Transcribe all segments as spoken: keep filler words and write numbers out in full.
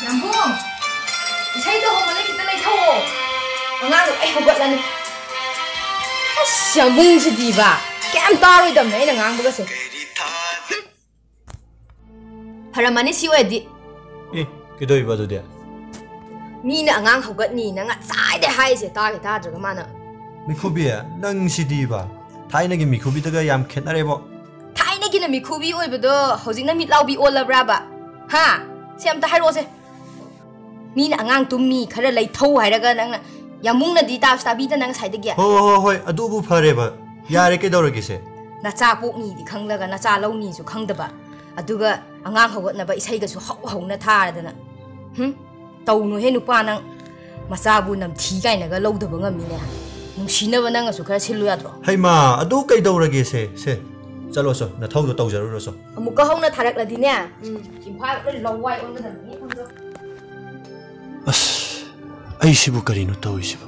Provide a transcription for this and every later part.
ꯌꯥꯝꯕꯨꯡ, ꯏꯁꯩꯗꯣ ꯍꯧꯃꯜꯂꯦ, ꯈꯤꯇ ꯂꯩꯊꯧꯑꯣ꯫ ꯑꯉꯥꯡꯗꯣ ꯂꯣꯏ ꯍꯧꯒꯠꯂꯅꯤ꯫ ꯑꯁ, ꯌꯥꯝꯕꯨꯡꯁꯤꯗꯤꯕ, ꯀꯩꯝ ꯇꯥꯔꯣꯏꯗꯕꯅꯦ ꯑꯩꯅ ꯉꯥꯡꯕꯒꯁꯦ꯫ ꯐꯔꯝꯃꯅꯤ ꯁꯤ ꯑꯣꯏꯔꯗꯤ꯫ ꯑꯦ, ꯀꯩꯗꯧꯔꯤꯕ ꯑꯗꯨꯗꯤ? ꯃꯤꯅ ꯑꯉꯥꯡ ꯍꯧꯒꯠꯅꯤꯅ ꯉꯁꯥꯏꯗꯩ ꯍꯥꯏꯔꯤꯁꯦ ꯇꯥꯒꯦ ꯇꯥꯗ꯭ꯔꯒ ꯃꯥꯅ꯫ ꯃꯤꯈꯨꯕꯤ, ꯅꯪꯁꯤꯗꯤꯕ꯫ ꯊꯥꯏꯅꯒꯤ ꯃꯤꯈꯨꯕꯤꯗꯒ ꯌꯥꯝ ꯈꯦꯠꯅꯔꯦꯕꯣ꯫ ꯊꯥꯏꯅꯒꯤꯅ ꯃꯤꯈꯨꯕꯤ ꯑꯣꯏꯕꯗꯣ ꯍꯧꯖꯤꯛꯅ ꯃꯤꯠ ꯂꯥꯎꯕꯤ ꯑꯣꯜꯂꯕ꯭ꯔꯥꯕ? ꯍꯥ? ꯁꯤ ꯑꯝꯇ ꯍꯥꯏꯔꯛꯑꯣꯁꯦ꯫ ꯃꯤꯅ ꯑꯉꯥꯡ ꯇꯨꯝꯃꯤ ꯈꯔ ꯂꯩꯊꯧ ꯍꯥꯏꯔꯒ ꯅꯪꯅ ꯌꯥꯝꯕꯨꯡꯅꯗꯤ ꯇꯥꯁꯨ ꯇꯥꯕꯤꯗꯅ ꯉꯁꯥꯏꯗꯒꯤ꯫ ꯍꯣ, ꯍꯣ, ꯍꯣꯏ, ꯑꯗꯨꯕꯨ ꯐꯔꯦꯕ꯫ ꯌꯥꯔꯦ, ꯀꯩꯗꯧꯔꯒꯦꯁꯦ? ꯅꯆꯥ ꯄꯣꯛꯅꯤꯗꯤ ꯈꯪꯂꯒ ꯅꯆꯥ ꯂꯧꯅꯤꯁꯨ ꯈꯪꯗꯕ꯫ ꯑꯗꯨꯒ ꯑꯉꯥꯡ ꯍꯧꯒꯠꯅꯕ ꯏꯁꯩꯒꯁꯨ ꯍꯧ ꯍꯧꯅ ꯊꯥꯔꯗꯅ꯫ ꯍꯨꯝ? ꯇꯧꯅꯨꯍꯦ ꯅꯨꯄꯥ ꯅꯪ꯫ ꯃꯆꯥꯕꯨ ꯅꯝꯊꯤ ꯀꯥꯏꯅꯒ ꯂꯧꯗꯕ ꯉꯝꯃꯤꯅꯦ꯫ ꯅꯨꯡꯁꯤꯅꯕ ꯅꯪꯅꯁꯨ ꯈꯔ ꯁꯤꯜꯂꯨ ꯌꯥꯗ꯭ꯔꯣ? ꯍꯩꯃꯥ, ꯑꯗꯨ ꯀꯩꯗꯧꯔꯒꯦꯁꯦ? ꯁꯦ, ꯆꯠꯂꯣ ꯆꯣ, ꯅꯊꯧꯗꯣ ꯇꯧꯖꯔꯨꯔꯣ ꯆꯣ꯫ ꯑꯃꯨꯛꯀ ꯍꯧꯅ ꯊꯥꯔꯛꯂꯗꯤꯅꯦ, ꯎꯝ, ꯏꯝꯐꯥꯜ ꯂꯣꯏ ꯂꯋꯥꯏ ꯑꯣꯟꯒꯗꯕꯅꯤ, ꯈꯪꯖꯧ꯫ ꯑꯁ, ꯑꯩꯁꯤꯕꯨ ꯀꯔꯤꯅꯣ ꯇꯧꯔꯤꯁꯤꯕꯨ?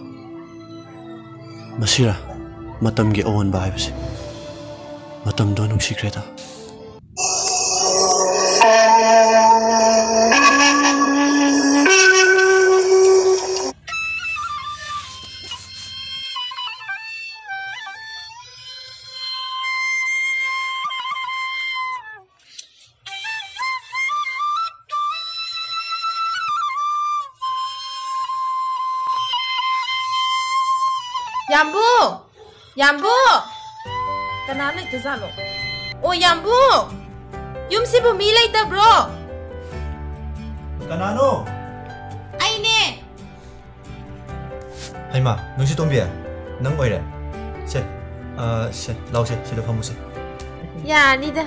ꯃꯁꯤꯔꯥ ꯃꯇꯝꯒꯤ ꯑꯑꯣꯟꯕ ꯍꯥꯏꯕꯁꯦ? ꯃꯇꯝꯗꯣ ꯅꯨꯡꯁꯤꯈ꯭ꯔꯦꯗ꯫ ꯌꯥꯝꯕꯨ! ꯌꯥꯝꯕꯨ! ꯀꯅꯥ ꯂꯩꯇꯖꯥꯠꯅꯣ? ꯑꯣ, ꯌꯥꯝꯕꯨ! ꯌꯨꯝꯁꯤꯕꯨ ꯃꯤ ꯂꯩꯇꯕ꯭ꯔꯣ? ꯀꯅꯥꯅꯣ? ꯑꯩꯅꯦ! ꯍꯩꯃꯥ, ꯅꯨꯡꯁꯤꯇꯣꯝꯕꯤ, ꯅꯪ ꯑꯣꯏꯔꯦ? ꯁꯦ, ꯑ, ꯁꯦ, ꯂꯥꯎꯁꯦ, ꯁꯤꯗ ꯐꯝꯃꯨꯁꯦ꯫ ꯌꯥꯅꯤꯗ꯫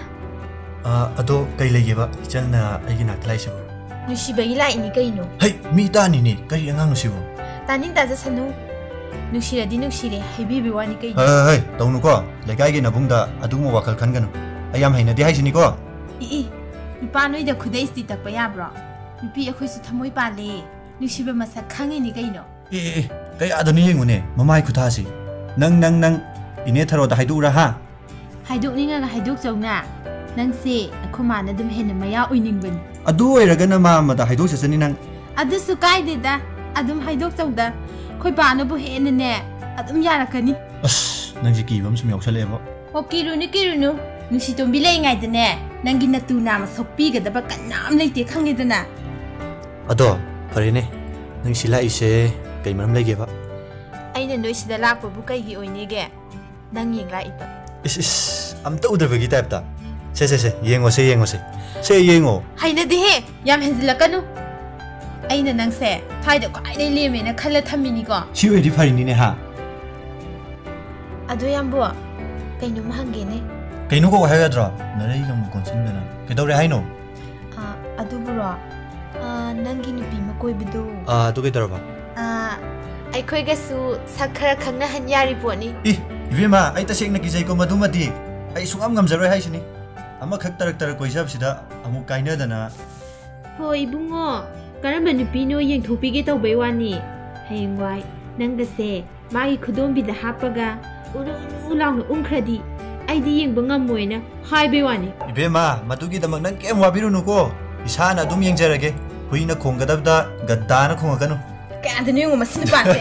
ꯑ, ꯑꯗꯣ ꯀꯩ ꯂꯩꯒꯦꯕ ꯏꯆꯜꯅ ꯑꯩꯒꯤ ꯅꯥꯛꯇ ꯂꯥꯛꯏꯁꯤꯕꯣ? ꯅꯨꯡꯁꯤꯕꯒꯤ ꯂꯥꯛꯏꯅꯤ ꯀꯩꯅꯣ꯫ ꯍꯩ, ꯃꯤ ꯇꯥꯅꯤꯅꯦ, ꯀꯔꯤ ꯑꯉꯥꯡꯅꯣ ꯁꯤꯕꯣ? ꯇꯥꯅꯤꯡ ꯇꯥꯖꯁꯅꯨ꯫ ꯅꯨꯡꯁꯤꯔꯗꯤ ꯅꯨꯡꯁꯤꯔꯦ ꯍꯥꯏꯕꯤꯕꯩ ꯋꯥꯅꯤ ꯀꯩꯅꯣ꯫ ꯍꯩ, ꯍꯩ, ꯍꯩ, ꯇꯧꯅꯨꯀꯣ꯫ ꯂꯩꯀꯥꯏꯒꯤ ꯅꯕꯨꯡꯗ ꯑꯗꯨꯒꯨꯝꯕ ꯋꯥꯈꯜ ꯈꯟꯒꯅꯨ꯫ ꯑꯩ ꯌꯥꯝ ꯍꯩꯅꯗꯦ ꯍꯥꯏꯁꯤꯅꯤꯀꯣ꯫ ꯏ, ꯏ, ꯅꯨꯄꯥ ꯅꯣꯏꯗ ꯈꯨꯗꯩꯁꯤꯗꯤ ꯇꯛꯄ ꯌꯥꯕ꯭ꯔꯣ? ꯅꯨꯄꯤ ꯑꯩꯈꯣꯏꯁꯨ ꯊꯃꯣꯏ ꯄꯥꯜꯂꯦ꯫ ꯅꯨꯡꯁꯤꯕ ꯃꯁꯛ ꯈꯪꯉꯤꯅꯤ ꯀꯩꯅꯣ꯫ ꯑꯦ, ꯑꯦ, ꯑꯦ, ꯀꯌꯥꯗꯅꯣ ꯌꯦꯡꯉꯨꯅꯦ, ꯃꯃꯥꯏ ꯈꯨꯊꯥꯁꯤ꯫ ꯅꯪ, ꯅꯪ, ꯅꯪ, ꯏꯅꯦ ꯊꯔꯣꯗ ꯍꯥꯏꯗꯣꯛꯎꯔꯥ ꯍꯥ? ꯍꯥꯏꯗꯣꯛꯅꯤꯡꯉꯒ ꯍꯥꯏꯗꯣꯛꯆꯧꯅ꯫ ꯅꯪꯁꯦ ꯑꯩꯈꯣꯏ ꯃꯥꯅ ꯑꯗꯨꯝ ꯍꯦꯟꯅ ꯃꯌꯥ ꯑꯣꯏꯅꯤꯡꯕꯅꯤ꯫ ꯑꯗꯨ ꯑꯣꯏꯔꯒꯅ ꯃꯥ ꯑꯃꯗ ꯍꯥꯏꯗꯣꯛꯆꯁꯅꯤ ꯅꯪ꯫ ꯑꯗꯨꯁꯨ ꯀꯥꯏꯗꯦꯗ, ꯑꯗꯨꯝ ꯍꯥꯏꯗꯣꯛꯆꯧꯗ꯫ ꯑꯩꯈꯣꯏ ꯕꯥꯅꯕꯨ ꯍꯦꯟꯅꯅꯦ ꯑꯗꯨꯝ ꯌꯥꯔꯛꯀꯅꯤ꯫ ꯑꯁ, ꯅꯪꯁꯦ ꯀꯤꯕ ꯑꯃ ꯁꯨꯝ ꯌꯥꯎꯁꯜꯂꯛꯑꯦꯕꯣ꯫ ꯑꯣ, ꯀꯤꯔꯨꯅꯨ, ꯀꯤꯔꯨꯅꯨ꯫ ꯅꯨꯡꯁꯤꯇꯣꯝꯕꯤ ꯂꯩꯔꯤꯉꯩꯗꯅꯦ ꯅꯪꯒꯤ ꯅꯇꯨ ꯅꯥꯝꯃ ꯁꯣꯛꯄꯤꯒꯗꯕ ꯀꯅꯥꯝ ꯂꯩꯇꯦ ꯈꯪꯉꯦꯗꯅ꯫ ꯑꯗꯣ, ꯐꯔꯦꯅꯦ, ꯅꯪ ꯁꯤ ꯂꯥꯛꯏꯁꯦ ꯀꯩ ꯃꯔꯝ ꯂꯩꯒꯦꯕ? ꯑꯩꯅ ꯅꯣꯏ ꯁꯤꯗ ꯂꯥꯛꯄꯕꯨ ꯀꯩꯒꯤ ꯑꯣꯏꯅꯤꯒꯦ? ꯅꯪ ꯌꯦꯡ ꯂꯥꯛꯏꯕ꯫ ꯏꯁ, ꯏꯁ, ꯑꯝꯇ ꯎꯗꯕꯒꯤ ꯇꯥꯏꯞꯇ꯫ ꯁꯦ, ꯁꯦ, ꯁꯦ, ꯌꯦꯡꯉꯣ, ꯁꯦ, ꯌꯦꯡꯉꯣ, ꯁꯦ꯫ ꯁꯦ, ꯌꯦꯡꯉꯣ꯫ ꯍꯩꯅꯗꯦꯍꯦ, ꯌꯥꯝ ꯍꯦꯟꯖꯤꯜꯂꯛꯀꯅꯨ꯫ ꯑꯩꯅ ꯅꯪꯁꯦ ꯊꯥꯏꯗ ꯈ꯭ꯋꯥꯏꯗꯩ ꯂꯦꯝꯃꯦꯅ ꯈꯜꯂ ꯊꯝꯃꯤꯅꯤꯀꯣ꯫ ꯁꯤ ꯑꯣꯏꯔꯗꯤ ꯐꯔꯤꯅꯤꯅꯦ, ꯍꯥ? ꯑꯗꯣ, ꯏꯌꯥꯝꯕꯣ, ꯀꯩꯅꯣꯝ ꯍꯪꯒꯦꯅꯦ꯫ ꯀꯩꯅꯣ ꯀꯧ ꯍꯥꯏꯒꯗ꯭ꯔꯣ? ꯅꯔꯩꯒ ꯑꯃꯨꯛ ꯀꯣꯟꯁꯤꯟꯗꯅ꯫ ꯀꯩꯗꯧꯔꯦ ꯍꯥꯏꯅꯣ? ꯑ, ꯑꯗꯨꯕꯨꯔꯣ? ꯑ, ꯅꯪꯒꯤ ꯅꯨꯄꯤ ꯑꯃ ꯀꯣꯏꯕꯗꯨ꯫ ꯑ, ꯑꯗꯨ ꯀꯩꯗꯧꯔꯕ? ꯑ, ꯑꯩꯈꯣꯏꯒꯁꯨ ꯁꯛ ꯈꯔ ꯈꯪꯅꯍꯟ ꯌꯥꯔꯤ ꯄꯣꯠꯅꯤ꯫ ꯏ, ꯏꯕꯦꯝꯃ, ꯑꯩ ꯇꯁꯦꯡꯅ ꯀꯤꯖꯩꯀꯣ ꯃꯗꯨꯃꯗꯤ꯫ ꯑꯩ ꯁꯨꯡꯉꯝ ꯉꯝꯖꯔꯣꯏ ꯍꯥꯏꯁꯤꯅꯤ꯫ ꯑꯃꯈꯛ ꯇꯔꯛ ꯇꯔꯛ ꯀꯣꯏꯖꯕꯁꯤꯗ ꯑꯃꯨꯛ ꯀꯥꯏꯅꯗꯅ꯫ ꯍꯣ, ꯏꯕꯨꯡꯉꯣ, ꯀꯔꯝꯕ ꯅꯨꯄꯤꯅꯣ ꯌꯦꯡꯊꯣꯛꯄꯤꯒꯦ ꯇꯧꯕꯩ ꯋꯥꯅꯤ꯫ ꯍꯌꯦꯡꯋꯥꯏ ꯅꯪꯒꯁꯦ ꯃꯥꯒꯤ ꯈꯨꯗꯣꯝꯕꯤꯗ ꯍꯥꯞꯄꯒ ꯎꯔꯨ ꯎꯔꯨ ꯂꯥꯎꯅ ꯎꯪꯈ꯭ꯔꯗꯤ ꯑꯩꯗꯤ ꯌꯦꯡꯕ ꯉꯝꯃꯣꯏꯅ ꯍꯥꯏꯕꯩ ꯋꯥꯅꯤ꯫ ꯏꯕꯦꯝꯃ, ꯃꯗꯨꯒꯤꯗꯃꯛ ꯅꯪ ꯀꯩꯝ ꯋꯥꯕꯤꯔꯨꯅꯨꯀꯣ꯫ ꯏꯁꯥꯅ ꯑꯗꯨꯝ ꯌꯦꯡꯖꯔꯒꯦ꯫ ꯍꯨꯏꯅ ꯈꯣꯡꯒꯗꯕꯗ ꯒꯙꯥꯅ ꯈꯣꯡꯉꯛꯀꯅꯨ꯫ ꯀꯌꯥꯗꯅꯣ ꯌꯦꯡꯉꯣ ꯃꯁꯤ ꯅꯨꯄꯥꯁꯦ꯫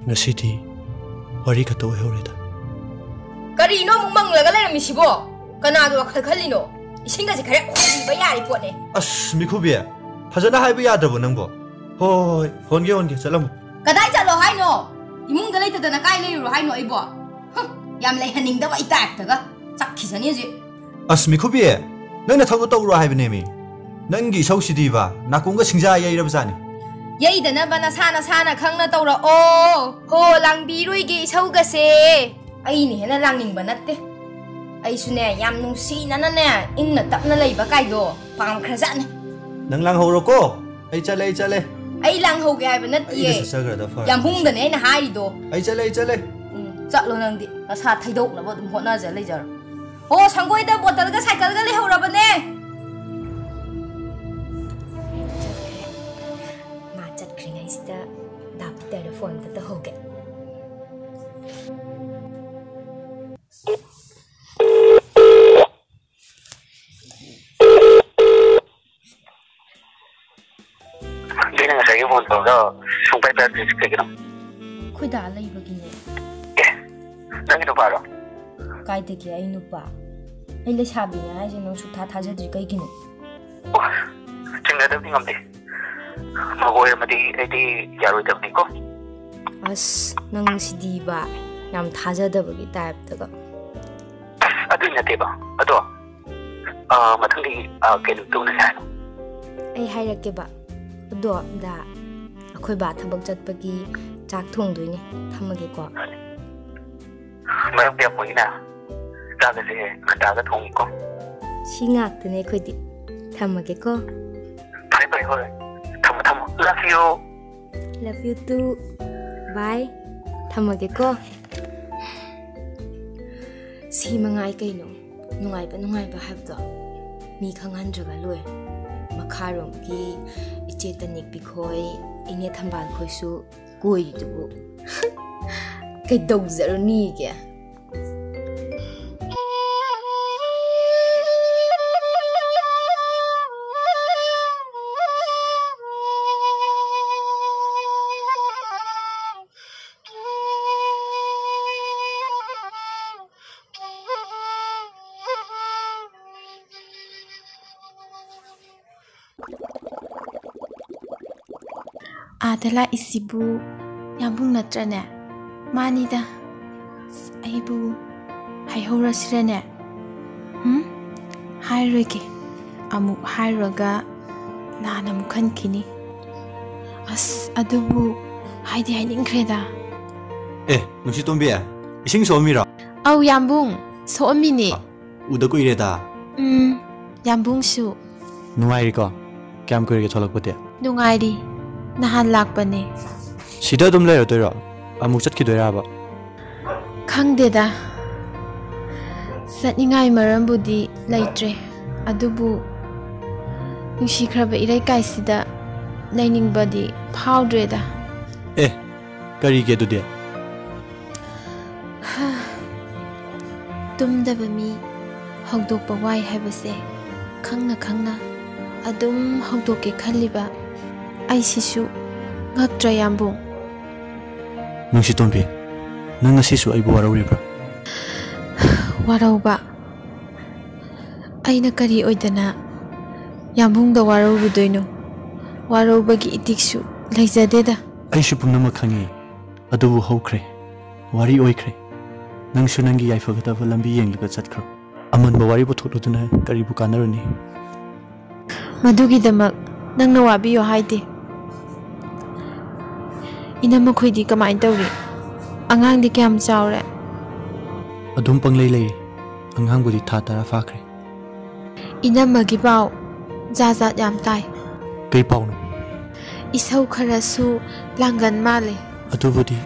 ꯉꯁꯤꯗꯤ ꯋꯥꯔꯤ ꯈꯛꯇ ꯑꯣꯏꯍꯧꯔꯦꯗ꯫ ꯀꯔꯤꯅꯣ ꯑꯃꯨꯛ ꯃꯪꯂꯒ ꯂꯩꯔꯝꯃꯤꯁꯤꯕꯣ? ꯀꯅꯥꯒꯤ ꯋꯥꯈꯜ ꯈꯜꯂꯤꯅꯣ? ꯏꯁꯤꯡꯒꯁꯦ ꯈꯔ ꯍꯣꯟꯕꯤꯕ ꯌꯥꯔꯤ ꯄꯣꯠꯅꯦ꯫ ꯑꯁ, ꯃꯤꯈꯨꯕꯤ, ꯐꯖꯅ ꯍꯥꯏꯕ ꯌꯥꯗ꯭ꯔꯕꯣ ꯅꯪꯕꯣ? ꯍꯣꯏ, ꯍꯣꯏ, ꯍꯣꯏ, ꯍꯣꯟꯒꯦ, ꯍꯣꯟꯒꯦ, ꯆꯠꯂꯝꯃꯣ꯫ ꯀꯗꯥꯏ ꯆꯠꯂꯣ ꯍꯥꯏꯅꯣ? ꯏꯃꯨꯡꯗ ꯂꯩꯇꯗꯅ ꯀꯥꯏ ꯂꯩꯔꯨꯔꯣ ꯍꯥꯏꯅꯣ ꯑꯩꯕꯣ? ꯍꯨꯝ, ꯌꯥꯝ ꯂꯩꯍꯟꯅꯤꯡꯗꯕ ꯑꯩ ꯇꯥꯏꯞꯇꯒ꯫ ꯆꯠꯈꯤꯁꯅꯤ ꯍꯧꯖꯤꯛ꯫ ꯑꯁ, ꯃꯤꯈꯨꯕꯤ, ꯅꯪ ꯅꯊꯧꯗꯣ ꯇꯧꯔꯣ ꯍꯥꯏꯕꯅꯦꯃꯤ꯫ ꯅꯪꯒꯤ ꯏꯁꯧꯁꯤꯗꯤꯕ, ꯅꯥꯀꯣꯡꯒ ꯁꯤꯡꯖꯥ ꯌꯩꯔꯕꯖꯥꯠꯅꯤ꯫ ꯌꯩꯗꯅꯕ ꯅꯁꯥ ꯅꯁꯥꯅ ꯈꯪꯅ ꯇꯧꯔꯛꯑꯣ꯫ ꯍꯣ, ꯂꯥꯡꯕꯤꯔꯣꯏꯒꯦ ꯏꯁꯧꯒꯁꯦ꯫ ꯑꯩꯅ ꯍꯦꯟꯅ ꯂꯥꯡꯅꯤꯡꯕ ꯅꯠꯇꯦ꯫ ꯑꯩꯁꯨꯅꯦ, ꯌꯥꯝ ꯅꯨꯡꯁꯤꯅꯅꯅꯦ, ꯏꯪꯅ ꯇꯞꯅ ꯂꯩꯕ ꯀꯥꯏꯗꯣ ꯄꯥꯝꯈ꯭ꯔꯖꯥꯠꯅꯤ꯫ ꯅꯪ ꯂꯥꯡꯍꯧꯔꯣꯀꯣ꯫ ꯑꯩ ꯆꯠꯂꯦ, ꯑꯩ ꯆꯠꯂꯦ꯫ ꯑꯩ ꯂꯥꯡꯍꯧꯒꯦ ꯍꯥꯏꯕ ꯅꯠꯇꯤꯌꯦ꯫ ꯑꯩꯒ ꯆꯠꯆꯈ꯭ꯔꯗ ꯐꯔꯦ꯫ ꯌꯥꯝꯕꯨꯡꯗꯅꯦ ꯑꯩꯅ ꯍꯥꯏꯔꯤꯗꯣ꯫ ꯑꯩ ꯆꯠꯂꯦ, ꯑꯩ ꯆꯠꯂꯦ꯫ ꯎꯝ, ꯆꯠꯂꯣ ꯅꯪꯗꯤ꯫ ꯅꯁꯥ ꯊꯩꯗꯣꯛꯅꯕ ꯑꯗꯨꯝ ꯍꯣꯠꯅꯖ ꯂꯩꯖꯔꯣ꯫ ꯑꯣ, ꯁꯪꯒꯣꯏꯗ ꯕꯣꯇꯜꯒ ꯁꯥꯏꯀꯜꯒ ꯂꯩꯍꯧꯔꯕꯅꯦ꯫ ꯑꯝꯇ ꯇꯧꯍꯧꯒꯦ꯫ ꯁꯤꯅ ꯉꯁꯥꯏꯒꯤ ꯐꯣꯟ ꯇꯧꯔꯒ ꯁꯨꯡꯄꯥꯏ ꯄꯥꯏꯔꯛꯇ꯭ꯔꯤꯁꯤ ꯀꯩꯒꯤꯅꯣ? ꯑꯩꯈꯣꯏ ꯗꯥ ꯂꯩꯕꯒꯤꯅꯦ꯫ ꯑꯦ, ꯅꯪꯒꯤ ꯅꯨꯄꯥꯔꯣ? ꯀꯥꯏꯗꯒꯤ ꯑꯩ ꯅꯨꯄꯥ? ꯑꯩ ꯂꯩꯁꯥꯕꯤꯅꯦ ꯍꯥꯏꯁꯦ ꯅꯪ ꯁꯨꯛꯊꯥ ꯊꯥꯖꯗ꯭ꯔꯤ ꯀꯩꯒꯤꯅꯣ? ꯑꯣ, ꯆꯤꯡꯅꯗꯕꯗꯤ ꯉꯝꯗꯦ꯫ ꯃꯈꯣꯏ ꯑꯃꯗꯤ ꯑꯩꯗꯤ ꯌꯥꯔꯣꯏꯗꯕꯅꯤꯀꯣ꯫ ꯑꯁ, ꯅꯪ ꯁꯤꯗꯤꯕ, ꯌꯥꯝ ꯊꯥꯖꯗꯕꯒꯤ ꯇꯥꯏꯞꯇꯒ꯫ ꯑꯁ, ꯑꯗꯨꯏ ꯅꯠꯇꯦꯕ꯫ ꯑꯗꯣ, ꯑ, ꯃꯊꯪꯗꯤ, ꯑ, ꯀꯩꯅꯣ ꯇꯧꯅꯁꯦ ꯍꯥꯏꯅꯣ? ꯑꯩ ꯍꯥꯏꯔꯛꯀꯦꯕ꯫ ꯑꯗꯣ, ꯗꯥ, ꯑꯩꯈꯣꯏ ꯕꯥ ꯊꯕꯛ ꯆꯠꯄꯒꯤ ꯆꯥꯛ ꯊꯣꯡꯗꯣꯏꯅꯦ꯫ ꯊꯝꯃꯒꯦꯀꯣ꯫ ꯃꯔꯝ ꯌꯥꯝ ꯃꯣꯛꯏꯅ꯫ ꯆꯥꯛ ꯑꯁꯦ ꯉꯟꯇꯥꯒ ꯊꯣꯡꯉꯤꯀꯣ꯫ ꯁꯤ ꯉꯥꯛꯇꯅꯦ ꯑꯩꯈꯣꯏꯗꯤ꯫ ꯊꯝꯃꯒꯦꯀꯣ꯫ ꯐꯔꯦ, ꯐꯔꯦ, ꯍꯣꯏ꯫ ꯊꯝꯃꯣ, ꯊꯝꯃꯣ꯫ Love you꯫ Love you too꯫ Bye꯫ ꯊꯝꯃꯒꯦꯀꯣ꯫ ꯁꯤ ꯃꯉꯥꯏ ꯀꯩꯅꯣ꯫ ꯅꯨꯡꯉꯥꯏꯕ, ꯅꯨꯡꯉꯥꯏꯕ ꯍꯥꯏꯕꯗꯣ ꯃꯤ ꯈꯪꯍꯟꯗ꯭ꯔꯒ ꯂꯣꯏꯔꯦ꯫ ꯃꯈꯥꯔꯣꯝꯒꯤ ꯏꯆꯦ ꯇꯅꯤꯛꯄꯤ ꯈꯣꯏ, ꯏꯅꯦ ꯊꯝꯕꯥꯜ ꯈꯣꯏꯁꯨ ꯀꯣꯏꯔꯤꯗꯨꯕꯨ꯫ ꯀꯩꯗꯧꯖꯔꯨꯅꯤꯒꯦ? ꯑꯥꯗ ꯂꯥꯛꯏꯁꯤꯕꯨ ꯌꯥꯝꯕꯨꯡ ꯅꯠꯇ꯭ꯔꯅꯦ? ꯃꯥꯅꯤꯗ꯫ ꯑꯁ, ꯑꯩꯕꯨ ꯍꯥꯏꯍꯧꯔꯁꯤꯔꯅꯦ? ꯎꯝ? ꯍꯥꯏꯔꯣꯏꯒꯦ꯫ ꯑꯃꯨꯛ ꯍꯥꯏꯔꯨꯔꯒ ꯂꯥꯟꯅ ꯑꯃꯨꯛ ꯈꯟꯈꯤꯅꯤ꯫ ꯑꯁ, ꯑꯗꯨꯕꯨ ꯍꯥꯏꯗꯤ ꯍꯥꯏꯅꯤꯡꯈ꯭ꯔꯦꯗ꯫ ꯑꯦ, ꯅꯨꯡꯁꯤꯇꯣꯝꯕꯤ, ꯏꯁꯤꯡ ꯁꯣꯛꯑꯝꯃꯤꯔꯣ? ꯑꯧ, ꯌꯥꯝꯕꯨꯡ, ꯁꯣꯛꯑꯝꯃꯤꯅꯦ꯫ ꯑ, ꯎꯗ ꯀꯨꯏꯔꯦꯗ꯫ ꯎꯝ, ꯌꯥꯝꯕꯨꯡꯁꯨ꯫ ꯅꯨꯡꯉꯥꯏꯔꯤꯀꯣ? ꯀꯌꯥꯝ ꯀꯨꯏꯔꯒꯦ ꯊꯣꯛꯂꯛꯄꯗꯤ? ꯅꯨꯡꯉꯥꯏꯔꯤ꯫ ꯅꯍꯥꯟ ꯂꯥꯛꯄꯅꯦ꯫ ꯁꯤꯗ ꯑꯗꯨꯝ ꯂꯩꯔꯗꯣꯏꯔꯣ? ꯑꯃꯨꯛ ꯆꯠꯈꯤꯗꯣꯏꯔꯕ? ꯈꯪꯗꯦꯗ꯫ ꯆꯠꯅꯤꯡꯉꯥꯏ ꯃꯔꯝꯕꯨꯗꯤ ꯂꯩꯇ꯭ꯔꯦ꯫ ꯑꯗꯨꯕꯨ ꯅꯨꯡꯁꯤꯈ꯭ꯔꯕ ꯏꯔꯩꯀꯥꯏꯁꯤꯗ ꯂꯩꯅꯤꯡꯕꯗꯤ ꯐꯥꯎꯗ꯭ꯔꯦꯗ꯫ ꯑꯦ, ꯀꯔꯤꯒꯤ ꯑꯗꯨꯗꯤ? ꯇꯨꯝꯗꯕ ꯃꯤ ꯍꯧꯗꯣꯛꯄ ꯋꯥꯏ ꯍꯥꯏꯕꯁꯦ ꯈꯪꯅ ꯈꯪꯅ ꯑꯗꯨꯝ ꯍꯧꯗꯣꯛꯀꯦ ꯈꯜꯂꯤꯕ ꯑꯩꯁꯤꯁꯨ ꯉꯛꯇ꯭ꯔꯥ, ꯌꯥꯝꯕꯨꯡ? ꯅꯨꯡꯁꯤꯇꯣꯝꯕꯤ, ꯅꯪ ꯉꯁꯤꯁꯨ ꯑꯩꯕꯨ ꯋꯥꯔꯧꯔꯤꯕ꯭ꯔꯥ? ꯋꯥꯔꯧꯕ? ꯑꯩꯅ ꯀꯔꯤ ꯑꯣꯏꯗꯅ ꯌꯥꯝꯕꯨꯡꯗ ꯋꯥꯔꯧꯔꯨꯗꯣꯏꯅꯣ? ꯋꯥꯔꯧꯕꯒꯤ ꯏꯇꯤꯛꯁꯨ ꯂꯩꯖꯗꯦꯗ꯫ ꯑꯩꯁꯨ ꯄꯨꯝꯅꯃꯛ ꯈꯪꯉꯤ, ꯑꯗꯨꯕꯨ ꯍꯧꯈ꯭ꯔꯦ, ꯋꯥꯔꯤ ꯑꯣꯏꯈ꯭ꯔꯦ꯫ ꯅꯪꯁꯨ ꯅꯪꯒꯤ ꯌꯥꯏꯐꯒꯗꯕ ꯂꯝꯕꯤ ꯌꯦꯡꯂꯒ ꯆꯠꯈ꯭ꯔꯣ꯫ ꯑꯃꯟꯕ ꯋꯥꯔꯤ ꯄꯨꯊꯣꯛꯂꯨꯗꯨꯅ ꯀꯔꯤꯕꯨ ꯀꯥꯟꯅꯔꯨꯅꯤ? ꯃꯗꯨꯒꯤꯗꯃꯛ ꯅꯪꯅ ꯋꯥꯕꯤꯌꯣ ꯍꯥꯏꯗꯦ꯫ ꯏꯅꯝꯃꯈꯣꯏꯗꯤ ꯀꯃꯥꯏꯅ ꯇꯧꯔꯤ? ꯑꯉꯥꯡꯗꯤ ꯀꯌꯥꯝ ꯆꯥꯎꯔꯦ? ꯑꯗꯨꯝ ꯄꯪꯂꯩ ꯂꯩꯔꯤ꯫ ꯑꯉꯥꯡꯕꯨꯗꯤ ꯊꯥ ꯇꯔꯥ ꯐꯥꯈ꯭ꯔꯦ꯫ ꯏꯅꯝꯃꯒꯤ ꯄꯥꯎ ꯖꯥꯠ ꯖꯥꯠ ꯌꯥꯝ ꯇꯥꯏ꯫ ꯀꯩ ꯄꯥꯎꯅꯣ? ꯏꯁꯧ ꯈꯔꯁꯨ ꯂꯥꯡꯒꯟ ꯃꯥꯜꯂꯦ꯫ ꯑꯗꯨꯕꯨꯗꯤ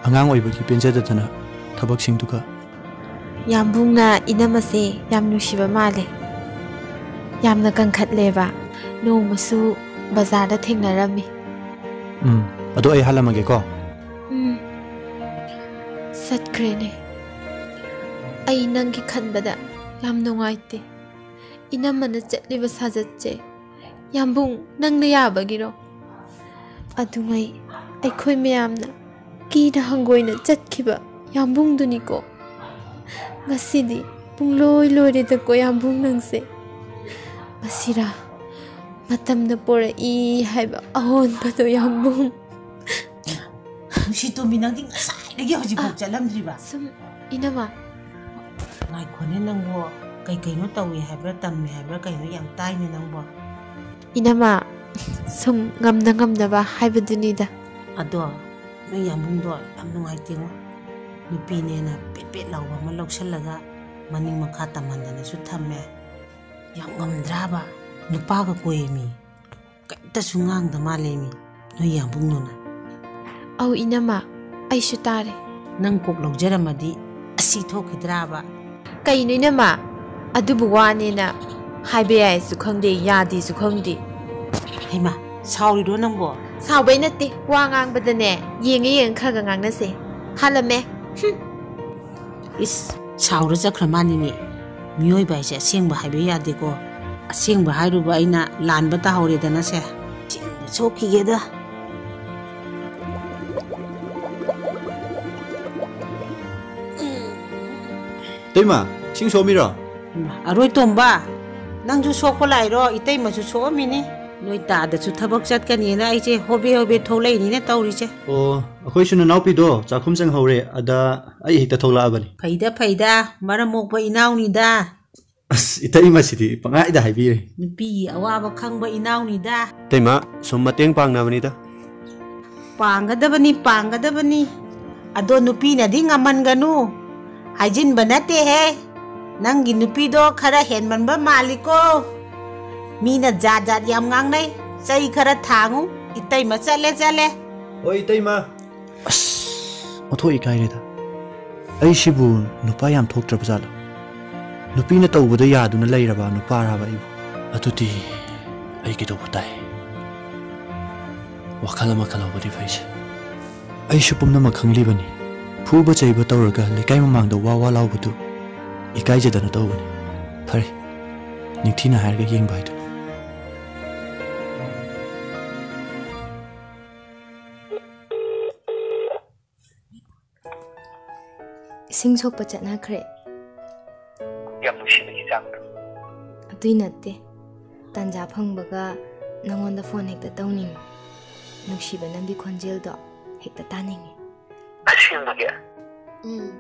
ꯑꯉꯥꯡ ꯑꯣꯏꯕꯒꯤ ꯄꯦꯟꯖꯗꯗꯅ ꯊꯕꯛꯁꯤꯡꯗꯨꯒ꯫ ꯌꯥꯝꯕꯨꯡꯅ ꯏꯅꯝꯃꯁꯦ ꯌꯥꯝ ꯅꯨꯡꯁꯤꯕ ꯃꯥꯜꯂꯦ꯫ ꯌꯥꯝꯅ ꯀꯟꯈꯠꯂꯦꯕ꯫ ꯅꯣꯡꯃꯁꯨ ꯕꯖꯥꯔꯗ ꯊꯦꯡꯅꯔꯝꯃꯤ꯫ ꯎꯝ, ꯑꯗꯣ ꯑꯩ ꯍꯜꯂꯝꯃꯒꯦꯀꯣ꯫ ꯎꯝ꯫ ꯆꯠꯈ꯭ꯔꯦꯅꯦ꯫ ꯑꯩ ꯅꯪꯒꯤ ꯈꯟꯕꯗ ꯌꯥꯝ ꯅꯨꯡꯉꯥꯏꯇꯦ꯫ ꯏꯅꯝꯃꯅ ꯆꯠꯂꯤꯕ ꯁꯥꯖꯠꯁꯦ ꯌꯥꯝꯕꯨꯡ ꯅꯪꯅ ꯌꯥꯕꯒꯤꯔꯣ? ꯑꯗꯨꯉꯩ ꯑꯩꯈꯣꯏ ꯃꯌꯥꯝꯅ ꯀꯤꯅ ꯍꯪꯒꯣꯏꯅ ꯆꯠꯈꯤꯕ ꯌꯥꯝꯕꯨꯡꯗꯨꯅꯤꯀꯣ꯫ ꯉꯁꯤꯗꯤ ꯄꯨꯡꯂꯣꯏ ꯂꯣꯏꯔꯦꯗꯀꯣ ꯌꯥꯝꯕꯨꯡ ꯅꯪꯁꯦ꯫ ꯃꯁꯤꯔꯥ ꯃꯇꯝꯅ ꯄꯣꯔꯛꯏ ꯍꯥꯏꯕ ꯑꯑꯣꯟꯕꯗꯣ ꯌꯥꯝꯕꯨꯡ꯫ ꯅꯨꯡꯁꯤꯇꯣꯝꯕꯤ, ꯅꯪꯗꯤ ꯉꯁꯥꯏꯗꯒꯤ ꯍꯧꯖꯤꯛꯐꯥꯎ ꯆꯠꯂꯝꯗ꯭ꯔꯤꯕ? ꯁꯨꯝ ꯏꯅꯝꯃ꯫ ꯉꯥꯏꯈꯣꯅꯦ ꯅꯪꯕꯨ, ꯀꯩ ꯀꯩꯅꯣ ꯇꯧꯏ ꯍꯥꯏꯕ꯭ꯔꯥ, ꯇꯝꯃꯤ ꯍꯥꯏꯕ꯭ꯔꯥ, ꯀꯩꯅꯣ ꯌꯥꯝ ꯇꯥꯏꯅꯦ ꯅꯪꯕꯨ꯫ ꯏꯅꯝꯃ, ꯁꯨꯝ ꯉꯝꯅ ꯉꯝꯅꯕ ꯍꯥꯏꯕꯗꯨꯅꯤꯗ꯫ ꯑꯗꯣ ꯅꯣꯏ ꯌꯥꯝꯕꯨꯡꯗꯣ ꯌꯥꯝ ꯅꯨꯡꯉꯥꯏꯇꯦꯉꯣ꯫ ꯅꯨꯄꯤꯅꯦꯅ ꯄꯦꯠ ꯄꯦꯠ ꯂꯥꯎꯕ ꯑꯃ ꯂꯧꯁꯜꯂꯒ ꯃꯅꯤꯡ ꯃꯈꯥ ꯇꯝꯍꯟꯗꯅꯁꯨ ꯊꯝꯃꯦ꯫ ꯌꯥꯝ ꯉꯝꯗ꯭ꯔꯥꯕ? ꯅꯨꯄꯥꯒ ꯀꯣꯏꯃꯤ꯫ ꯀꯩꯝꯇꯁꯨ ꯉꯥꯡꯗ ꯃꯥꯜꯂꯦꯃꯤ ꯅꯣꯏ ꯌꯥꯝꯕꯨꯡꯗꯨꯅ꯫ ꯑꯧ ꯏꯅꯝꯃ, ꯑꯩꯁꯨ ꯇꯥꯔꯦ꯫ ꯅꯪ ꯀꯣꯛ ꯂꯧꯖꯔꯝꯃꯗꯤ ꯑꯁꯤ ꯊꯣꯛꯈꯤꯗ꯭ꯔꯥꯕ? ꯀꯩꯅꯣ ꯏꯅꯝꯃ? ꯑꯗꯨꯕꯨ ꯋꯥꯅꯦꯅ ꯍꯥꯏꯕ ꯌꯥꯏꯁꯨ ꯈꯪꯗꯦ, ꯌꯥꯗꯦꯁꯨ ꯈꯪꯗꯦ꯫ ꯍꯩꯃꯥ, ꯁꯥꯎꯔꯤꯔꯣ ꯅꯪꯕꯣ? ꯁꯥꯎꯕꯩ ꯅꯠꯇꯦ, ꯋꯥ ꯉꯥꯡꯕꯗꯅꯦ, ꯌꯦꯡꯉ ꯌꯦꯡꯉ ꯈꯔ ꯈꯔ ꯉꯥꯡꯅꯁꯦ꯫ ꯍꯥꯜꯂꯝꯃꯦ꯫ ꯍꯨꯝ꯫ ꯏꯁ, ꯁꯥꯎꯔ ꯆꯠꯈ꯭ꯔ ꯃꯥꯅꯤꯅꯦ꯫ ꯃꯤꯑꯣꯏꯕ ꯍꯥꯏꯁꯦ ꯑꯁꯦꯡꯕ ꯍꯥꯏꯕ ꯌꯥꯗꯦꯀꯣ꯫ ꯑꯁꯦꯡꯕ ꯍꯥꯏꯔꯨꯕ ꯑꯩꯅ ꯂꯥꯟꯕ ꯇꯥꯍꯧꯔꯦꯗꯅ ꯁꯦ꯫ ꯆꯤꯟꯗ ꯁꯣꯛꯈꯤꯒꯦꯗ꯫ ꯏꯇꯩꯃ, ꯏꯁꯤꯡ ꯁꯣꯝꯃꯤꯔꯣ? ꯏꯃꯥ, ꯑꯔꯣꯏ ꯇꯣꯝꯕ, ꯅꯪꯁꯨ ꯁꯣꯛꯄ ꯂꯥꯛꯏꯔꯣ? ꯏꯇꯩꯃꯁꯨ ꯁꯣꯛꯑꯝꯃꯤꯅꯤ꯫ ꯅꯣꯏ ꯇꯥꯗꯁꯨ ꯊꯕꯛ ꯆꯠꯀꯅꯤꯅ ꯑꯩꯁꯦ ꯍꯣꯕꯦ ꯍꯣꯕꯦ ꯊꯣꯛꯂꯛꯏꯅꯤꯅꯦ ꯇꯧꯔꯤꯁꯦ꯫ ꯑꯣ, ꯑꯩꯈꯣꯏꯁꯨ ꯅꯅꯥꯎꯄꯤꯗꯣ ꯆꯥꯛꯈꯨꯝ ꯆꯪꯍꯧꯔꯦ, ꯑꯗ ꯑꯩ ꯍꯦꯛꯇ ꯊꯣꯛꯂꯛꯑꯕꯅꯤ꯫ ꯐꯩꯗ, ꯐꯩꯗ, ꯃꯔꯝ ꯃꯣꯛꯄ ꯏꯅꯥꯎꯅꯤꯗ꯫ ꯑꯁ, ꯏꯇꯩꯃꯁꯤꯗꯤ ꯄꯪꯍꯥꯏꯗ ꯍꯥꯏꯕꯤꯔꯦ꯫ ꯅꯨꯄꯤꯒꯤ ꯑꯋꯥꯕ ꯈꯪꯕ ꯏꯅꯥꯎꯅꯤꯗ꯫ ꯏꯇꯩꯃ, ꯁꯨꯝ ꯃꯇꯦꯡ ꯄꯥꯡꯅꯕꯅꯤꯗ꯫ ꯄꯥꯡꯒꯗꯕꯅꯤ, ꯄꯥꯡꯒꯗꯕꯅꯤ꯫ ꯑꯗꯣ ꯅꯨꯄꯤꯅꯗꯤ ꯉꯝꯍꯟꯒꯅꯨ꯫ ꯍꯥꯏꯖꯤꯟꯕ ꯅꯠꯇꯦꯍꯦ꯫ ꯅꯪꯒꯤ ꯅꯨꯄꯤꯗꯣ ꯈꯔ ꯍꯦꯟꯃꯟꯕ ꯃꯥꯜꯂꯤꯀꯣ꯫ ꯃꯤꯅ ꯖꯥꯠ ꯖꯥꯠ ꯌꯥꯝ ꯉꯥꯡꯅꯩ꯫ ꯆꯩ ꯈꯔ ꯊꯥꯡꯉꯨ꯫ ꯏꯇꯩꯃ ꯆꯠꯂꯦ, ꯆꯠꯂꯦ꯫ ꯍꯣꯏ, ꯏꯇꯩꯃ꯫ ꯑꯁ, ꯑꯣꯟꯊꯣꯛ ꯏꯀꯥꯏꯔꯦꯗ꯫ ꯑꯩꯁꯤꯕꯨ ꯅꯨꯄꯥ ꯌꯥꯝ ꯊꯣꯛꯇ꯭ꯔꯕ ꯖꯥꯠꯂꯣ? ꯅꯨꯄꯤꯅ ꯇꯧꯕꯗ ꯌꯥꯗꯨꯅ ꯂꯩꯔꯕ ꯅꯨꯄꯥꯔꯕ ꯑꯩꯕꯨ? ꯑꯗꯨꯗꯤ ꯑꯩ ꯀꯩꯗꯧꯕ ꯇꯥꯏ? ꯋꯥꯈꯜ ꯑꯃ ꯈꯜꯍꯧꯕꯗꯤ ꯐꯩꯁꯦ꯫ ꯑꯩꯁꯨ ꯄꯨꯝꯅꯃꯛ ꯈꯪꯂꯤꯕꯅꯤ꯫ ꯐꯨꯕ ꯆꯩꯕ ꯇꯧꯔꯒ ꯂꯩꯀꯥꯏ ꯃꯃꯥꯡꯗ ꯋꯥ ꯋꯥ ꯂꯥꯎꯕꯗꯨ ꯏꯀꯥꯏꯖꯗꯅ ꯇꯧꯕꯅꯤ꯫ ꯐꯔꯦ, ꯅꯤꯡꯊꯤꯅ ꯍꯥꯏꯔꯒ ꯌꯦꯡꯕ ꯍꯥꯏꯗꯨꯅꯤ꯫ ꯏꯁꯤꯡ ꯁꯣꯛꯄ ꯆꯠꯅꯈ꯭ꯔꯦ꯫ ꯌꯥꯝ ꯅꯨꯡꯁꯤꯕꯒꯤ ꯆꯥꯡꯗꯣ꯫ ꯑꯗꯨꯏ ꯅꯠꯇꯦ꯫ ꯇꯥꯟꯖꯥ ꯐꯪꯕꯒ ꯅꯪꯉꯣꯟꯗ ꯐꯣꯟ ꯍꯦꯛꯇ ꯇꯧꯅꯤꯡꯉꯤ꯫ ꯅꯨꯡꯁꯤꯕ ꯅꯪꯒꯤ ꯈꯣꯟꯖꯦꯜꯗꯣ ꯍꯦꯛꯇ ꯇꯥꯅꯤꯡꯉꯤ꯫ ꯑꯁꯦꯡꯕꯒꯤ? ꯎꯝ,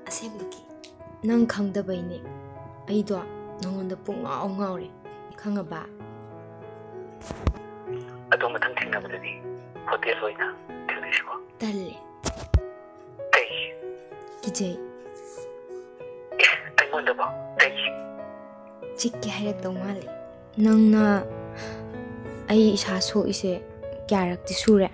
ꯑꯁꯦꯡꯕꯒꯤ꯫ ꯅꯪ ꯈꯪꯗꯕꯩꯅꯦ꯫ ꯑꯩꯗꯣ ꯅꯪꯉꯣꯟꯗ ꯄꯨꯡꯉꯥꯎ ꯉꯥꯎꯔꯦ꯫ ꯈꯪꯉꯕ? ꯑꯗꯣ ꯃꯊꯪ ꯊꯦꯡꯅꯕꯗꯗꯤ ꯍꯣꯇꯦꯜ ꯑꯣꯏꯅ ꯊꯦꯡꯅꯁꯤꯀꯣ꯫ ꯇꯜꯂꯦ꯫ ꯀꯩꯒꯤ? ꯀꯤꯖꯩ꯫ ꯑꯦ, ꯑꯩꯉꯣꯟꯗꯕꯣ? ꯀꯩꯒꯤ? ꯆꯤꯛꯀꯦ ꯍꯥꯏꯔꯛꯇꯧ ꯃꯥꯜꯂꯦ꯫ ꯅꯪꯅ ꯑꯩ ꯏꯁꯥ ꯁꯣꯛꯏꯁꯦ ꯀꯌꯥꯔꯛꯇꯤ ꯁꯨꯔꯦ?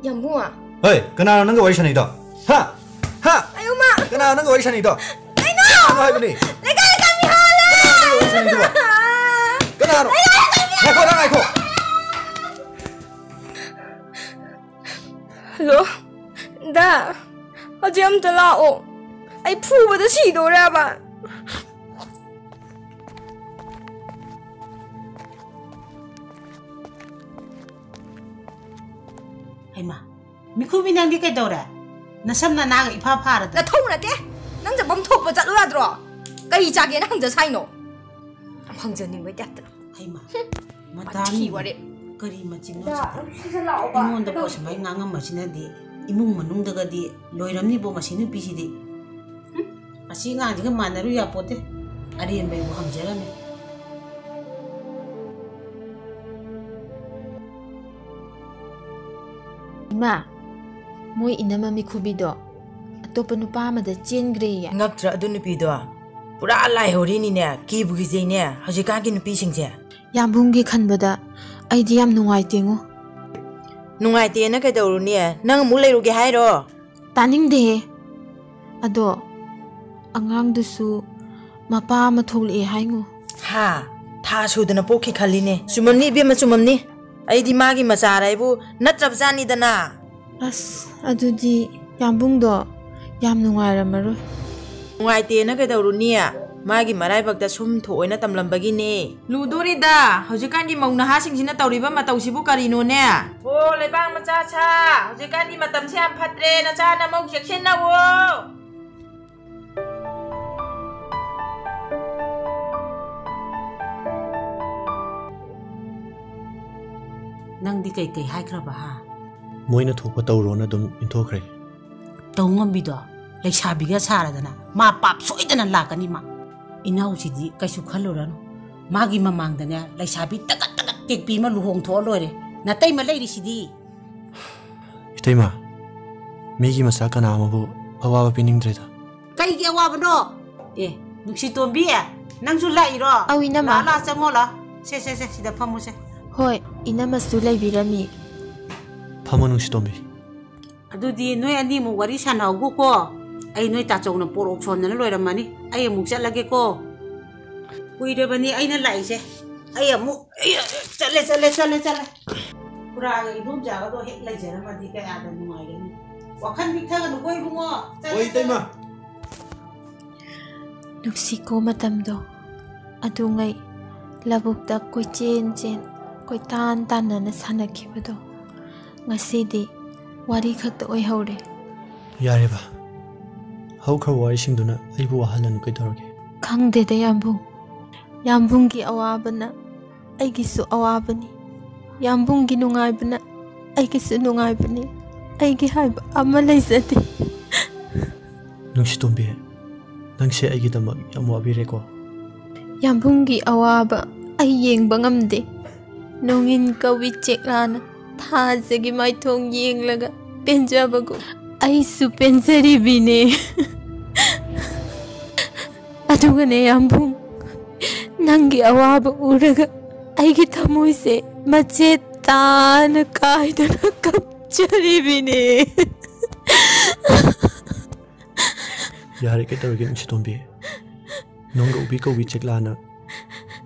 ꯌꯥꯝꯕꯨꯡꯉꯣ꯫ ꯍꯣꯏ, ꯀꯅꯥꯅꯣ ꯅꯪꯒ ꯋꯥꯔꯤ ꯁꯥꯟꯅꯩꯗꯣ? ꯍꯥ? ꯍꯥ? ꯑꯌꯣ, ꯃꯥ! ꯀꯅꯥꯅꯣ ꯅꯪꯒ ꯋꯥꯔꯤ ꯁꯥꯟꯅꯩꯗꯣ? ꯀꯩꯅꯣ? ꯀꯅꯥꯅꯣ ꯍꯥꯏꯕꯅꯤ? ꯂꯩꯀꯥꯏ ꯂꯩꯀꯥꯏ ꯃꯤ ꯍꯥꯜꯂꯦ! ꯀꯅꯥꯅꯣ ꯅꯪꯒ ꯋꯥꯔꯤ ꯁꯥꯟꯅꯩꯗꯨꯕꯣ? ꯀꯅꯥꯅꯣ? ꯂꯩꯀꯥꯏ ꯂꯩꯀꯥꯏ ꯃꯤ ꯉꯥꯏꯈꯣ, ꯅꯪ ꯉꯥꯏꯈꯣ꯫ ꯍꯜꯂꯣ, ꯗꯥ, ꯍꯧꯖꯤꯛ ꯑꯝꯇ ꯂꯥꯛꯑꯣ꯫ ꯑꯩ ꯐꯨꯕꯗ ꯁꯤꯗꯣꯔꯦꯕ꯫ ꯍꯩꯃꯥ, ꯃꯤꯈꯨꯕꯤ, ꯅꯪꯗꯤ ꯀꯩꯗꯧꯔꯦ? ꯅꯁꯝ ꯅꯅꯥꯒ ꯏꯐꯥ ꯐꯥꯔꯗꯅ꯫ ꯅꯊꯧ ꯅꯠꯇꯦ꯫ ꯅꯪ ꯆꯠꯐꯝ ꯊꯣꯛꯄ ꯆꯠꯂꯨ ꯌꯥꯗ꯭ꯔꯣ? ꯀꯔꯤ ꯆꯥꯒꯦꯅ ꯍꯪꯖ ꯁꯥꯏꯅꯣ? ꯌꯥꯝ ꯍꯪꯖꯅꯤꯡꯕꯩ ꯇꯥꯏꯞꯇ꯫ ꯍꯩꯃꯥ, ꯃꯇꯥꯅꯤ꯫ ꯋꯥꯊꯤ ꯋꯥꯔꯦꯝ꯫ ꯀꯔꯤ ꯃꯆꯤꯟꯅꯣ ꯁꯤꯗ? ꯑꯩꯉꯣꯟꯗ ꯄꯣꯠ ꯁꯨꯃꯥꯏꯅ ꯉꯥꯡꯉꯝꯕꯁꯤꯅꯗꯤ ꯏꯃꯨꯡ ꯃꯅꯨꯡꯗꯒꯗꯤ ꯂꯣꯏꯔꯝꯅꯤꯕꯣ ꯃꯁꯤ ꯅꯨꯄꯤꯁꯤꯗꯤ꯫ ꯍꯨꯝ, ꯃꯁꯤ ꯑꯉꯥꯡꯁꯤꯒ ꯃꯥꯟꯅꯔꯨ ꯌꯥꯄꯣꯠꯇꯦ꯫ ꯑꯔꯦꯝꯕꯩꯕꯨ ꯍꯪꯖꯔꯝꯃꯤ꯫ ꯏꯃꯥ, ꯃꯣꯏ ꯏꯅꯝꯃ ꯃꯤꯈꯨꯕꯤꯗꯣ ꯑꯇꯣꯞꯄ ꯅꯨꯄꯥ ꯑꯃꯗ ꯆꯦꯟꯈ꯭ꯔꯦꯌꯦ꯫ ꯉꯛꯇ꯭ꯔꯥ ꯑꯗꯨ ꯅꯨꯄꯤꯗꯣ? ꯄꯨꯔꯥ ꯂꯥꯏꯍꯧꯔꯤꯅꯤꯅꯦ, ꯀꯤꯕꯨ ꯀꯤꯖꯩꯅꯦ ꯍꯧꯖꯤꯛꯀꯥꯟꯒꯤ ꯅꯨꯄꯤꯁꯤꯡꯁꯦ꯫ ꯌꯥꯝꯕꯨꯡꯒꯤ ꯈꯟꯕꯗ ꯑꯩꯗꯤ ꯌꯥꯝ ꯅꯨꯡꯉꯥꯏꯇꯦꯉꯣ꯫ ꯅꯨꯡꯉꯥꯏꯇꯦꯅ ꯀꯩꯗꯧꯔꯨꯅꯤ? ꯅꯪ ꯑꯃꯨꯛ ꯂꯩꯔꯨꯒꯦ ꯍꯥꯏꯔꯣ? ꯇꯥꯅꯤꯡꯗꯦꯍꯦ꯫ ꯑꯗꯣ ꯑꯉꯥꯡꯗꯨꯁꯨ ꯃꯄꯥ ꯑꯃ ꯊꯣꯛꯂꯛꯑꯦ ꯍꯥꯏꯉꯣ꯫ ꯍꯥ? ꯊꯥ ꯁꯨꯗꯅ ꯄꯣꯛꯈꯤ ꯈꯜꯂꯤꯅꯦ꯫ ꯆꯨꯝꯃꯝꯅꯤ ꯏꯕꯦꯝꯃ, ꯆꯨꯝꯃꯝꯅꯤ꯫ ꯑꯩꯗꯤ ꯃꯥꯒꯤ ꯃꯆꯥꯔ ꯍꯥꯏꯕꯨ ꯅꯠꯇ꯭ꯔꯕꯖꯥꯠꯅꯤꯗꯅ꯫ ꯑꯁ, ꯑꯗꯨꯗꯤ ꯌꯥꯝꯕꯨꯡꯗꯣ ꯌꯥꯝ ꯅꯨꯡꯉꯥꯏꯔꯝꯃꯔꯣꯏ꯫ ꯅꯨꯡꯉꯥꯏꯇꯦꯅ ꯀꯩꯗꯧꯔꯨꯅꯤ? ꯃꯥꯒꯤ ꯃꯔꯥꯏꯕꯛꯇ ꯁꯨꯝ ꯊꯣꯛꯑꯣꯏꯅ ꯇꯝꯂꯝꯕꯒꯤꯅꯦ꯫ ꯂꯨꯗꯣꯔꯤꯗ, ꯍꯧꯖꯤꯛꯀꯥꯟꯒꯤ ꯃꯧ ꯅꯍꯥꯁꯤꯡꯁꯤꯅ ꯇꯧꯔꯤꯕ ꯃꯇꯧꯁꯤꯕꯨ ꯀꯔꯤꯅꯣꯅꯦ? ꯍꯣ, ꯂꯩꯕꯥꯛ ꯃꯆꯥ ꯁꯥ, ꯍꯧꯖꯤꯛꯀꯥꯟꯒꯤ ꯃꯇꯝꯁꯦ ꯌꯥꯝ ꯐꯠꯇ꯭ꯔꯦ, ꯅꯆꯥ ꯅꯃꯧ ꯆꯦꯛꯁꯤꯟꯅꯧꯋꯣ꯫ ꯅꯪꯗꯤ ꯀꯩ ꯀꯩ ꯍꯥꯏꯈ꯭ꯔꯕ, ꯍꯥ? ꯃꯣꯏꯅ ꯊꯣꯛꯄ ꯇꯧꯔꯣꯅ ꯑꯗꯨꯝ ꯏꯟꯊꯣꯛꯈ꯭ꯔꯦ꯫ ꯇꯧ ꯉꯝꯕꯤꯗꯣ ꯂꯩꯁꯥꯕꯤꯒ ꯁꯥꯔꯗꯅ ꯃꯥ ꯄꯥꯞ ꯁꯣꯏꯗꯅ ꯂꯥꯛꯀꯅꯤ ꯃꯥ꯫ ꯏꯅꯥꯎꯁꯤꯗꯤ ꯀꯩꯁꯨ ꯈꯜꯂꯨꯔꯅꯨ, ꯃꯥꯒꯤ ꯃꯃꯥꯡꯗꯅꯦ ꯂꯩꯁꯥꯕꯤ ꯇꯒꯠ ꯇꯒꯠ ꯇꯦꯛꯄꯤ ꯑꯃ ꯂꯨꯍꯣꯡꯊꯣꯛꯑ ꯂꯣꯏꯔꯦ꯫ ꯅꯇꯩꯃ ꯂꯩꯔꯤꯁꯤꯗꯤ꯫ ꯏꯇꯩꯃ, ꯃꯤꯒꯤ ꯃꯆꯥ ꯀꯅꯥ ꯑꯃꯕꯨ ꯑꯋꯥꯕ ꯄꯤꯅꯤꯡꯗ꯭ꯔꯦꯗ꯫ ꯀꯩꯒꯤ ꯑꯋꯥꯕꯅꯣ? ꯑꯦ, ꯅꯨꯡꯁꯤꯇꯣꯝꯕꯤ, ꯅꯪꯁꯨ ꯂꯥꯛꯏꯔꯣ? ꯑꯧ, ꯏꯅꯝꯃ꯫ ꯂꯥꯛ, ꯂꯥꯛ, ꯆꯪꯉꯣ, ꯂꯥꯛ꯫ ꯁꯦ, ꯁꯦ, ꯁꯦ, ꯁꯤꯗ ꯐꯝꯃꯨꯁꯦ꯫ ꯍꯣꯏ, ꯏꯅꯝꯃꯁꯨ ꯂꯩꯕꯤꯔꯝꯃꯤ꯫ ꯐꯝꯃꯣ, ꯅꯨꯡꯁꯤꯇꯣꯝꯕꯤ꯫ ꯑꯗꯨꯗꯤ ꯅꯣꯏ ꯑꯅꯤꯃꯨꯛ ꯋꯥꯔꯤ ꯁꯥꯟꯅꯍꯧꯒꯣꯀꯣ꯫ ꯑꯩ ꯅꯣꯏ ꯇꯥꯆꯧꯅ ꯄꯣꯔꯣꯛ ꯁꯣꯟꯗꯅ ꯂꯣꯏꯔꯝꯃꯅꯤ꯫ ꯑꯩ ꯑꯃꯨꯛ ꯆꯠꯂꯒꯦꯀꯣ꯫ ꯀꯨꯏꯔꯕꯅꯤ ꯑꯩꯅ ꯂꯥꯛꯏꯁꯦ꯫ ꯑꯩ ꯑꯃꯨꯛ, ꯑꯩ, ꯆꯠꯂꯦ, ꯆꯠꯂꯦ, ꯆꯠꯂꯦ, ꯆꯠꯂꯦ꯫ ꯄꯨꯔꯥꯒ ꯏꯗꯣꯝꯆꯥꯒꯗꯣ ꯍꯦꯛ ꯂꯩꯖꯔꯝꯃꯗꯤ ꯀꯌꯥꯗ ꯅꯨꯡꯉꯥꯏꯒꯅꯤ꯫ ꯋꯥꯈꯜ ꯄꯤꯛꯊꯒꯅꯨꯀꯣ ꯏꯕꯨꯡꯉꯣ꯫ ꯆꯠꯂꯣ, ꯍꯣꯏ, ꯏꯇꯩꯃ꯫ ꯆꯠꯂꯣ꯫ ꯅꯨꯡꯁꯤꯀꯣ ꯃꯇꯝꯗꯣ꯫ ꯑꯗꯨꯉꯩ ꯂꯧꯕꯨꯛꯇ ꯀꯣꯏꯆꯦꯟ ꯆꯦꯟ, ꯀꯣꯏꯇꯥꯟ ꯇꯥꯟꯅꯅ ꯁꯥꯟꯅꯈꯤꯕꯗꯣ ꯉꯁꯤꯗꯤ ꯋꯥꯔꯤ ꯈꯛꯇ ꯑꯣꯏꯍꯧꯔꯦ꯫ ꯌꯥꯔꯦꯕ, ꯍꯧꯈ꯭ꯔꯕ ꯋꯥꯔꯤꯁꯤꯡꯗꯨꯅ ꯑꯩꯕꯨ ꯋꯥꯍꯜꯂꯅꯨ ꯀꯩꯗꯧꯔꯒꯦ? ꯈꯪꯗꯦꯗ ꯌꯥꯝꯕꯨꯡ, ꯌꯥꯝꯕꯨꯡꯒꯤ ꯑꯋꯥꯕꯅ ꯑꯩꯒꯤꯁꯨ ꯑꯋꯥꯕꯅꯤ, ꯌꯥꯝꯕꯨꯡꯒꯤ ꯅꯨꯡꯉꯥꯏꯕꯅ ꯑꯩꯒꯤꯁꯨ ꯅꯨꯡꯉꯥꯏꯕꯅꯤ꯫ ꯑꯩꯒꯤ ꯍꯥꯏꯕ ꯑꯃ ꯂꯩꯖꯗꯦ꯫ ꯅꯨꯡꯁꯤꯇꯣꯝꯕꯤ, ꯅꯪꯁꯦ ꯑꯩꯒꯤꯗꯃꯛ ꯌꯥꯝ ꯋꯥꯕꯤꯔꯦꯀꯣ꯫ ꯌꯥꯝꯕꯨꯡꯒꯤ ꯑꯋꯥꯕ ꯑꯩ ꯌꯦꯡꯕ ꯉꯝꯗꯦ꯫ ꯅꯣꯡꯏꯟ ꯀꯧꯏ ꯆꯦꯛꯂꯥꯅ ꯊꯥꯖꯒꯤ ꯃꯥꯏꯊꯣꯡ ꯌꯦꯡꯂꯒ ꯄꯦꯟꯖꯕꯒꯨꯝ ꯑꯩꯁꯨ ꯄꯦꯟꯖꯔꯤꯕꯤꯅꯦ꯫ ꯑꯗꯨꯒꯅꯦ ꯌꯥꯝꯕꯨꯡ, ꯅꯪꯒꯤ ꯑꯋꯥꯕ ꯎꯔꯒ ꯑꯩꯒꯤ ꯊꯃꯣꯏꯁꯦ ꯃꯆꯦꯠ ꯇꯥꯅ ꯀꯥꯏꯗꯅ ꯀꯞꯆꯔꯤꯕꯤꯅꯦ꯫ ꯌꯥꯔꯦ, ꯀꯩꯗꯧꯔꯒꯦ ꯅꯨꯡꯁꯤꯇꯣꯝꯕꯤ? ꯅꯣꯡꯒꯧꯕꯤ ꯀꯧꯕꯤ ꯆꯦꯛꯂꯥꯅ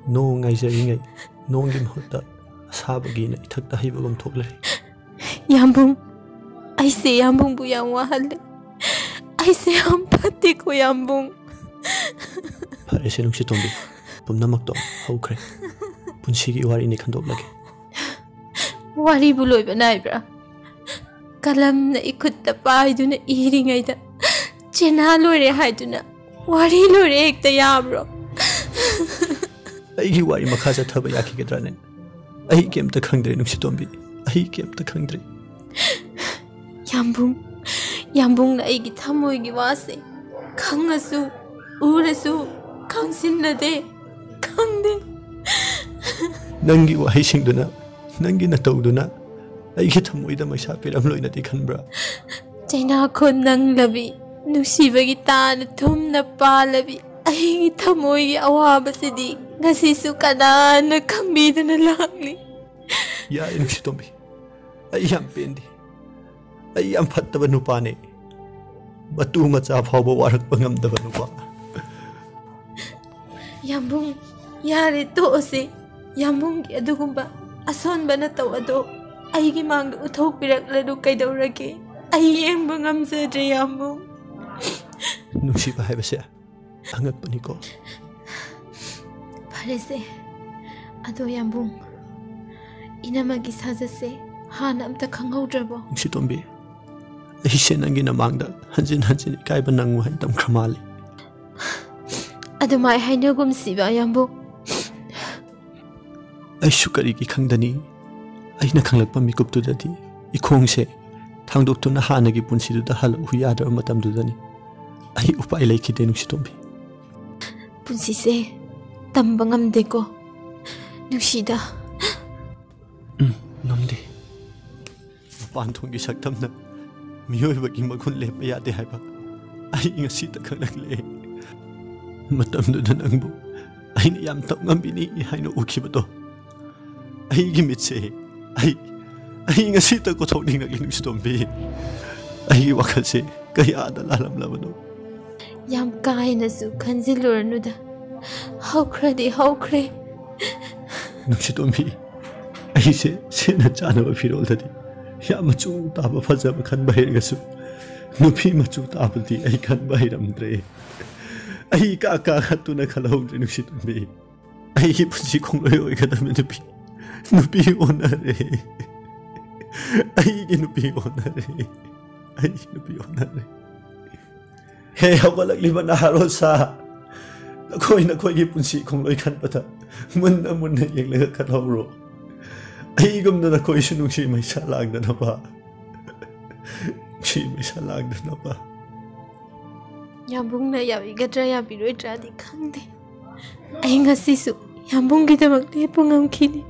ꯅꯣꯡ ꯉꯥꯏꯖꯔꯤꯉꯩ ꯅꯣꯡꯒꯤ ꯃꯍꯨꯠꯇ ꯑꯁꯥꯕꯒꯤꯅ ꯏꯊꯛꯇ ꯍꯩꯕꯒꯨꯝ ꯊꯣꯛꯂꯦ꯫ ꯌꯥꯝꯕꯨꯡ, ꯑꯩꯁꯦ ꯌꯥꯝꯕꯨꯡꯕꯨ ꯌꯥꯝ ꯋꯥꯍꯜꯂꯦ꯫ ꯑꯩꯁꯦ ꯌꯥꯝ ꯐꯠꯇꯦꯀꯣ ꯌꯥꯝꯕꯨꯡ꯫ ꯐꯔꯦꯁꯦ ꯅꯨꯡꯁꯤꯇꯣꯝꯕꯤ, ꯄꯨꯝꯅꯃꯛꯇꯣ ꯍꯧꯈ꯭ꯔꯦ꯫ ꯄꯨꯟꯁꯤꯒꯤ ꯋꯥꯔꯤꯅꯤ, ꯈꯟꯗꯣꯛꯂꯒꯦ꯫ ꯋꯥꯔꯤꯕꯨ ꯂꯣꯏꯕ ꯅꯥꯏꯕ꯭ꯔꯥ? ꯀꯂꯝꯅ ꯏꯈꯨꯠꯇ ꯄꯥꯏꯗꯨꯅ ꯏꯔꯤꯉꯩꯗ ꯆꯦꯅꯥ ꯂꯣꯏꯔꯦ ꯍꯥꯏꯗꯨꯅ ꯋꯥꯔꯤ ꯂꯣꯏꯔꯦ ꯍꯦꯛꯇ ꯌꯥꯕ꯭ꯔꯣ? ꯑꯩꯒꯤ ꯋꯥꯔꯤ ꯃꯈꯥ ꯆꯠꯊꯕ ꯌꯥꯈꯤꯒꯗ꯭ꯔꯥꯅꯦ? ꯑꯩ ꯀꯩꯝꯇ ꯈꯪꯗ꯭ꯔꯦ ꯅꯨꯡꯁꯤꯇꯣꯝꯕꯤ, ꯑꯩ ꯀꯩꯝꯇ ꯈꯪꯗ꯭ꯔꯦ꯫ ꯌꯥꯝꯕꯨꯡ, ꯌꯥꯝꯕꯨꯡꯅ ꯑꯩꯒꯤ ꯊꯃꯣꯏꯒꯤ ꯋꯥꯁꯦ ꯈꯪꯉꯁꯨ, ꯎꯔꯁꯨ, ꯈꯪꯁꯤꯟꯅꯗꯦ, ꯈꯪꯗꯦ꯫ ꯅꯪꯒꯤ ꯋꯥꯍꯩꯁꯤꯡꯗꯨꯅ, ꯅꯪꯒꯤ ꯅꯇꯧꯗꯨꯅ ꯑꯩꯒꯤ ꯊꯃꯣꯏꯗ ꯃꯩꯁꯥ ꯄꯤꯔꯝꯂꯣꯏꯅꯗꯤ ꯈꯟꯕ꯭ꯔꯥ? ꯆꯩꯅꯥꯈꯣꯟ ꯅꯪꯂꯕꯤ, ꯅꯨꯡꯁꯤꯕꯒꯤ ꯇꯥꯅ ꯊꯨꯝꯅ ꯄꯥꯜꯂꯕꯤ ꯑꯩꯒꯤ ꯊꯃꯣꯏꯒꯤ ꯑꯋꯥꯕꯁꯤꯗꯤ ꯉꯁꯤꯁꯨ ꯀꯅꯥꯅ ꯈꯪꯕꯤꯗꯅ ꯂꯥꯛꯂꯤ? ꯌꯥꯔꯦ ꯅꯨꯡꯁꯤꯇꯣꯝꯕꯤ, ꯑꯩ ꯌꯥꯝ ꯄꯦꯟꯗꯦ꯫ ꯑꯩ ꯌꯥꯝ ꯐꯠꯇꯕ ꯅꯨꯄꯥꯅꯦ꯫ ꯃꯇꯨ ꯃꯆꯥ ꯐꯥꯎꯕ ꯋꯥꯔꯛꯄ ꯉꯝꯗꯕ ꯅꯨꯄꯥ꯫ ꯌꯥꯝꯕꯨꯡ, ꯌꯥꯔꯦ, ꯇꯣꯛꯑꯁꯤ꯫ ꯌꯥꯝꯕꯨꯡꯒꯤ ꯑꯗꯨꯒꯨꯝꯕ ꯑꯁꯣꯟꯕ ꯅꯇꯧ ꯑꯗꯣ ꯑꯩꯒꯤ ꯃꯥꯡꯗ ꯎꯠꯊꯣꯛꯄꯤꯔꯛꯂꯅꯨ ꯀꯩꯗꯧꯔꯒꯦ? ꯑꯩ ꯌꯦꯡꯕ ꯉꯝꯖꯗ꯭ꯔꯦ, ꯌꯥꯝꯕꯨꯡ꯫ ꯅꯨꯡꯁꯤꯕ ꯍꯥꯏꯕꯁꯦ ꯑꯉꯛꯄꯅꯤꯀꯣ꯫ ꯐꯔꯦꯁꯦ, ꯑꯗꯣ ꯌꯥꯝꯕꯨꯡ, ꯏꯅꯝꯃꯒꯤ ꯁꯥꯖꯠꯁꯦ ꯍꯥꯟꯅ ꯑꯝꯇ ꯈꯪꯍꯧꯗ꯭ꯔꯕꯣ? ꯅꯨꯡꯁꯤꯇꯣꯝꯕꯤ, ꯑꯩꯁꯦ ꯅꯪꯒꯤ ꯅꯃꯥꯡꯗ ꯍꯟꯖꯤꯟ ꯍꯟꯖꯤꯟ ꯏꯀꯥꯏꯕ ꯅꯪꯉꯨ ꯍꯥꯏꯅ ꯇꯝꯈ꯭ꯔ ꯃꯥꯜꯂꯤ꯫ ꯑꯗꯨꯃꯥꯏ ꯍꯥꯏꯅꯒꯨꯝꯁꯤꯕ, ꯌꯥꯝꯕꯨꯡ꯫ ꯑꯩꯁꯨ ꯀꯔꯤꯒꯤ ꯈꯪꯗꯅꯤ? ꯑꯩꯅ ꯈꯪꯂꯛꯄ ꯃꯤꯀꯨꯞꯇꯨꯗꯗꯤ ꯏꯈꯣꯡꯁꯦ ꯊꯥꯡꯗꯣꯛꯇꯨꯅ ꯍꯥꯟꯅꯒꯤ ꯄꯨꯟꯁꯤꯗꯨꯗ ꯍꯜꯂꯛꯎ ꯌꯥꯗ꯭ꯔꯕ ꯃꯇꯝꯗꯨꯗꯅꯤ꯫ ꯑꯩ ꯎꯄꯥꯏ ꯂꯩꯈꯤꯗꯦ, ꯅꯨꯡꯁꯤꯇꯣꯝꯕꯤ꯫ ꯄꯨꯟꯁꯤꯁꯦ ꯇꯝꯕ ꯉꯝꯗꯦꯀꯣ, ꯅꯨꯡꯁꯤꯗ꯫ ꯎꯝ, ꯉꯝꯗꯦ꯫ ꯃꯄꯥꯟ ꯊꯣꯡꯒꯤ ꯁꯛꯇꯝꯅ ꯃꯤꯑꯣꯏꯕꯒꯤ ꯃꯒꯨꯟ ꯂꯦꯞꯄ ꯌꯥꯗꯦ ꯍꯥꯏꯕ ꯑꯩ ꯉꯁꯤꯇ ꯈꯪꯂꯛꯂꯦ꯫ ꯃꯇꯝꯗꯨꯗ ꯅꯪꯕꯨ ꯑꯩꯅ ꯌꯥꯝ ꯇꯧꯉꯝꯕꯤꯅꯤ ꯍꯥꯏꯅ ꯎꯈꯤꯕꯗꯣ, ꯑꯩꯒꯤ ꯃꯤꯠꯁꯦ, ꯑꯩ, ꯑꯩ ꯉꯁꯤꯇ ꯀꯣꯊꯣꯛꯅꯤꯡꯂꯛꯂꯤ, ꯅꯨꯡꯁꯤꯇꯣꯝꯕꯤ꯫ ꯑꯩꯒꯤ ꯋꯥꯈꯜꯁꯦ ꯀꯌꯥꯗ ꯂꯥꯜꯂꯝꯂꯕꯅꯣ꯫ ꯌꯥꯝ ꯀꯥ ꯍꯦꯟꯅꯁꯨ ꯈꯟꯖꯤꯜꯂꯨꯔꯅꯨꯗ꯫ ꯍꯧꯈ꯭ꯔꯗꯤ ꯍꯧꯈ꯭ꯔꯦ꯫ ꯅꯨꯡꯁꯤꯇꯣꯝꯕꯤ, ꯑꯩꯁꯦ ꯁꯦꯠꯅ ꯆꯥꯅꯕ ꯐꯤꯔꯣꯜꯗꯗꯤ ꯌꯥꯝ ꯃꯆꯨ ꯇꯥꯕ ꯐꯖꯕ ꯈꯟꯕ ꯍꯩꯔꯒꯁꯨ, ꯅꯨꯄꯤ ꯃꯆꯨ ꯇꯥꯕꯗꯤ ꯑꯩ ꯈꯟꯕ ꯍꯩꯔꯝꯗ꯭ꯔꯦ꯫ ꯑꯩ ꯏꯀꯥ ꯀꯥꯈꯠꯇꯨꯅ ꯈꯜꯍꯧꯗ꯭ꯔꯦ, ꯅꯨꯡꯁꯤꯇꯣꯝꯕꯤ꯫ ꯑꯩꯒꯤ ꯄꯨꯟꯁꯤ ꯈꯣꯡꯂꯣꯏ ꯑꯣꯏꯒꯗꯕ ꯅꯨꯄꯤ, ꯅꯨꯄꯤ ꯑꯣꯟꯅꯔꯦ꯫ ꯑꯩꯒꯤ ꯅꯨꯄꯤ ꯑꯣꯟꯅꯔꯦ꯫ ꯑꯩꯒꯤ ꯅꯨꯄꯤ ꯑꯣꯟꯅꯔꯦ꯫ ꯍꯦ ꯍꯧꯒꯠꯂꯛꯂꯤꯕ ꯅꯍꯥꯔꯣꯜ ꯁꯥ, ꯅꯈꯣꯏ ꯅꯈꯣꯏꯒꯤ ꯄꯨꯟꯁꯤ ꯈꯣꯡꯂꯣꯏ ꯈꯟꯕꯗ ꯃꯨꯟꯅ ꯃꯨꯟꯅ ꯌꯦꯡꯂꯒ ꯈꯜꯍꯧꯔꯣ꯫ ꯑꯩꯒꯨꯝꯅ ꯅꯈꯣꯏꯁꯨ ꯅꯨꯡꯁꯤ ꯃꯩꯁꯥ ꯂꯥꯡꯗꯅꯕ, ꯅꯨꯡꯁꯤ ꯃꯩꯁꯥ ꯂꯥꯡꯗꯅꯕ꯫ ꯌꯥꯝꯕꯨꯡꯅ ꯌꯥꯕꯤꯒꯗ꯭ꯔꯥ ꯌꯥꯕꯤꯔꯣꯏꯗ꯭ꯔꯥꯗꯤ ꯈꯪꯗꯦ꯫ ꯑꯩ ꯉꯁꯤꯁꯨ ꯌꯥꯝꯕꯨꯡꯒꯤꯗꯃꯛ ꯂꯦꯞꯄ ꯉꯝꯈꯤꯅꯤ꯫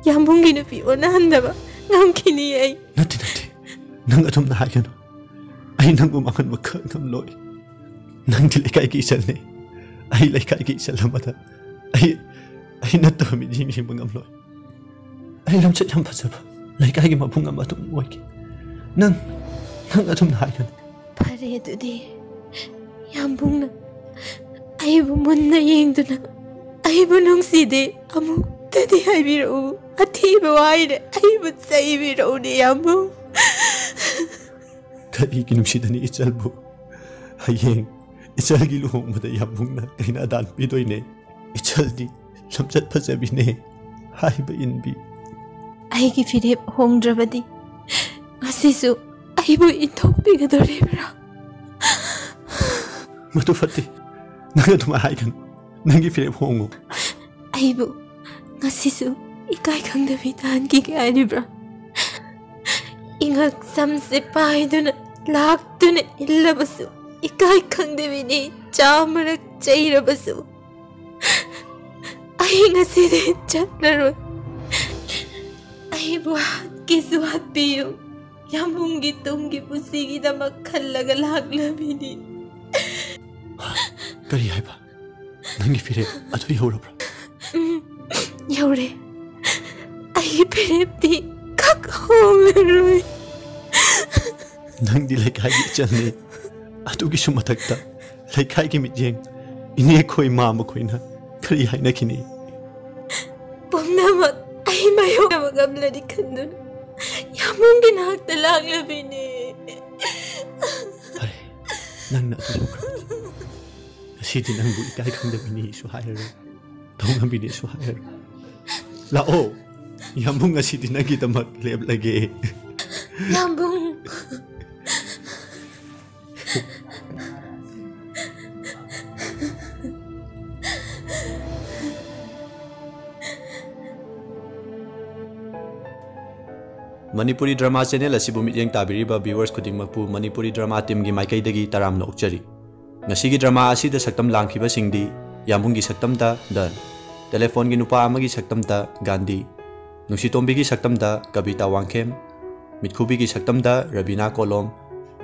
ꯌꯥꯝꯕꯨꯡꯒꯤ ꯅꯨꯄꯤ ꯑꯣꯟꯅꯍꯟꯗꯕ ꯉꯝꯈꯤꯅꯤ ꯑꯩ꯫ ꯅꯠꯇꯦ, ꯅꯠꯇꯦ꯫ ꯅꯪ ꯑꯗꯨꯝꯅ ꯍꯥꯏꯒꯅꯨ꯫ ꯑꯩ ꯅꯪꯕꯨ ꯃꯥꯡꯍꯟꯕ ꯈꯛ ꯉꯝꯂꯣꯏ꯫ ꯅꯪꯗꯤ ꯂꯩꯀꯥꯏꯒꯤ ꯏꯆꯜꯅꯤ꯫ ꯑꯩ ꯂꯩꯀꯥꯏꯒꯤ ꯏꯆꯜ ꯑꯃꯗ ꯑꯩ, ꯑꯩ ꯅꯠꯇꯕ ꯃꯤꯠꯌꯦꯡ ꯌꯦꯡꯕ ꯉꯝꯂꯣꯏ꯫ ꯑꯩ ꯂꯝꯆꯠ ꯌꯥꯝ ꯐꯖꯕ ꯂꯩꯀꯥꯏꯒꯤ ꯃꯕꯨꯡ ꯑꯃ ꯑꯗꯨꯝ ꯑꯣꯏꯒꯦ꯫ ꯅꯪ, ꯅꯪ ꯑꯗꯨꯝꯅ ꯍꯥꯏꯒꯅꯨ꯫ ꯐꯔꯦ ꯑꯗꯨꯗꯤ, ꯌꯥꯝꯕꯨꯡꯅ ꯑꯩꯕꯨ ꯃꯨꯟꯅ ꯌꯦꯡꯗꯨꯅ ꯑꯩꯕꯨ ꯅꯨꯡꯁꯤꯗꯦ ꯑꯃꯨꯛꯇꯗꯤ ꯍꯥꯏꯕꯤꯔꯛꯎ꯫ ꯑꯊꯦꯡ ꯑꯩꯕꯨ ꯍꯥꯏꯔꯦ, ꯑꯩꯕꯨ ꯆꯩꯕꯤꯔꯛꯎꯅꯦ, ꯌꯥꯝꯕꯨꯡ꯫ ꯀꯔꯤꯒꯤ ꯅꯨꯡꯁꯤꯗꯅꯤ ꯏꯆꯜꯕꯨ? ꯍꯌꯦꯡ ꯏꯆꯜꯒꯤ ꯂꯨꯍꯣꯡꯕꯗ ꯌꯥꯝꯕꯨꯡꯅ ꯀꯩꯅꯥꯗꯥꯟ ꯄꯤꯗꯣꯏꯅꯦ꯫ ꯏꯆꯜꯗꯤ ꯂꯝꯆꯠ ꯐꯖꯕꯤꯅꯦ, ꯍꯥꯏꯕ ꯏꯟꯕꯤ꯫ ꯑꯩꯒꯤ ꯐꯤꯔꯦꯞ ꯍꯣꯡꯗ꯭ꯔꯕꯗꯤ ꯉꯁꯤꯁꯨ ꯑꯩꯕꯨ ꯏꯟꯊꯣꯛꯄꯤꯒꯗꯧꯔꯤꯕ꯭ꯔꯥ? ꯃꯗꯨ ꯐꯠꯇꯦ꯫ ꯅꯪ ꯑꯗꯨꯃꯥꯏ ꯍꯥꯏꯒꯅꯨ꯫ ꯅꯪꯒꯤ ꯐꯤꯔꯦꯞ ꯍꯣꯡꯉꯨ꯫ ꯑꯩꯕꯨ ꯉꯁꯤꯁꯨ ꯏꯀꯥꯏ ꯈꯪꯗꯕꯤ ꯇꯥꯍꯟꯈꯤꯒꯦ ꯍꯥꯏꯔꯤꯕ꯭ꯔꯥ? ꯏꯉꯛ ꯁꯝꯁꯦ ꯄꯥꯏꯗꯨꯅ ꯂꯥꯛꯇꯨꯅ ꯏꯜꯂꯕꯁꯨ ꯏꯀꯥꯏ ꯈꯪꯗꯕꯤꯅꯤ, ꯆꯥꯃꯔꯛ ꯆꯩꯔꯕꯁꯨ꯫ ꯑꯩ ꯉꯁꯤꯗꯤ ꯆꯠꯂꯔꯣꯏ꯫ ꯑꯩꯕꯨ ꯍꯥꯠꯀꯦꯁꯨ ꯍꯥꯠꯄꯤꯌꯨ꯫ ꯌꯥꯝꯕꯨꯡꯒꯤ ꯇꯨꯡꯒꯤ ꯄꯨꯟꯁꯤꯒꯤꯗꯃꯛ ꯈꯜꯂꯒ ꯂꯥꯛꯂꯕꯤꯅꯤ꯫ ꯀꯔꯤ ꯍꯥꯏꯕ? ꯅꯪꯒꯤ ꯐꯤꯔꯦꯞ ꯑꯗꯨ ꯌꯧꯔꯕ꯭ꯔꯥ? ꯎꯝ, ꯌꯧꯔꯦ꯫ ꯑꯩꯒꯤ ꯐꯤꯔꯦꯞꯇꯤ ꯈꯛ ꯍꯣꯡꯂꯔꯣꯏ꯫ ꯅꯪꯗꯤ ꯂꯩꯀꯥꯏꯒꯤ ꯏꯆꯜꯅꯤ꯫ ꯑꯗꯨꯒꯤꯁꯨ ꯃꯊꯛꯇ ꯂꯩꯀꯥꯏꯒꯤ ꯃꯤꯠꯌꯦꯡ, ꯏꯅꯦꯈꯣꯏ ꯃꯥꯃꯈꯣꯏꯅ ꯀꯔꯤ ꯍꯥꯏꯅꯈꯤꯅꯤ? ꯄꯨꯝꯅꯃꯛ ꯑꯩ ꯃꯥꯌꯣꯛꯅꯕ ꯉꯝꯂꯅꯤ ꯈꯟꯗꯨꯅ ꯌꯥꯝꯕꯨꯡꯒꯤ ꯅꯥꯛꯇ ꯂꯥꯛꯂꯕꯤꯅꯦ꯫ ꯑꯔꯦ, ꯅꯪꯅ ꯑꯗꯨ ꯌꯧꯈ꯭ꯔꯕꯗꯤ ꯉꯁꯤꯗꯤ ꯅꯪꯕꯨ ꯏꯀꯥꯏ ꯈꯪꯗꯕꯤꯅꯤꯁꯨ ꯍꯥꯏꯔꯔꯣꯏ, ꯇꯧꯉꯝꯕꯤꯅꯤꯁꯨ ꯍꯥꯏꯔꯔꯣꯏ꯫ ꯂꯥꯛꯑꯣ, ꯌꯥꯝꯕꯨꯡ ꯉꯁꯤꯗꯤ ꯅꯪꯒꯤꯗꯃꯛ ꯂꯦꯞꯂꯒꯦ꯫ ꯌꯥꯝꯕꯨꯡ꯫ ꯃꯅꯤꯄꯨꯔꯤ drama channel ꯑꯁꯤꯕꯨ ꯃꯤꯠꯌꯦꯡ ꯇꯥꯕꯤꯔꯤꯕ viewers ꯈꯨꯗꯤꯡꯃꯛꯄꯨ ꯃꯅꯤꯄꯨꯔꯤ drama teamꯒꯤ ꯃꯥꯏꯀꯩꯗꯒꯤ ꯇꯔꯥꯝꯅ ꯑꯣꯛꯆꯔꯤ꯫ ꯉꯁꯤꯒꯤ drama ꯑꯁꯤꯗ ꯁꯛꯇꯝ ꯂꯥꯡꯈꯤꯕꯁꯤꯡꯗꯤ ꯌꯥꯝꯕꯨꯡꯒꯤ ꯁꯛꯇꯝꯗ ꯗꯟ, ꯇꯦꯂꯦꯐꯣꯟꯒꯤ ꯅꯨꯄꯥ ꯑꯃꯒꯤ ꯁꯛꯇꯝꯗ ꯒꯥꯟꯙꯤ, ꯅꯨꯡꯁꯤꯇꯣꯝꯕꯤꯒꯤ ꯁꯛꯇꯝꯗ ꯀꯕꯤꯇꯥ ꯋꯥꯡꯈꯦꯝ, ꯃꯤꯠꯈꯨꯕꯤꯒꯤ ꯁꯛꯇꯝꯗ ꯔꯕꯤꯅꯥ ꯀꯣꯂꯣꯝ,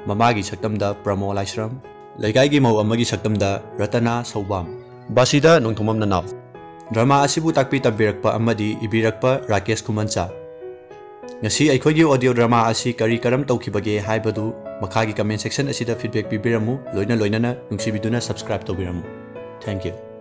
ꯃꯃꯥꯒꯤ ꯁꯛꯇꯝꯗ ꯄ꯭ꯔꯃꯣ ꯂꯥꯏꯁ꯭ꯔꯝ, ꯂꯩꯀꯥꯏꯒꯤ ꯃꯧ ꯑꯃꯒꯤ ꯁꯛꯇꯝꯗ ꯔꯇꯅꯥ ꯁꯧꯕꯥꯝ꯫ ꯕꯥꯁꯤꯗ ꯅꯣꯡꯊꯣꯝꯕꯝ ꯅꯅꯥꯎ꯫ Drama ꯑꯁꯤꯕꯨ ꯇꯥꯛꯄꯤ ꯇꯝꯕꯤꯔꯛꯄ ꯑꯃꯗꯤ ꯏꯕꯤꯔꯛꯄ ꯔꯥꯀꯦꯁ ꯈꯨꯃꯟꯆꯥ꯫ ꯉꯁꯤ ꯑꯩꯈꯣꯏꯒꯤ audio drama ꯑꯁꯤ ꯀꯔꯤ ꯀꯔꯝ ꯇꯧꯈꯤꯕꯒꯦ ꯍꯥꯏꯕꯗꯨ ꯃꯈꯥꯒꯤ comment section ꯑꯁꯤꯗ feedback ꯄꯤꯕꯤꯔꯝꯃꯨ, ꯂꯣꯏꯅ ꯂꯣꯏꯅꯅ ꯅꯨꯡꯁꯤꯕꯤꯗꯨꯅ subscribe ꯇꯧꯕꯤꯔꯝꯃꯨ꯫ Thank you꯫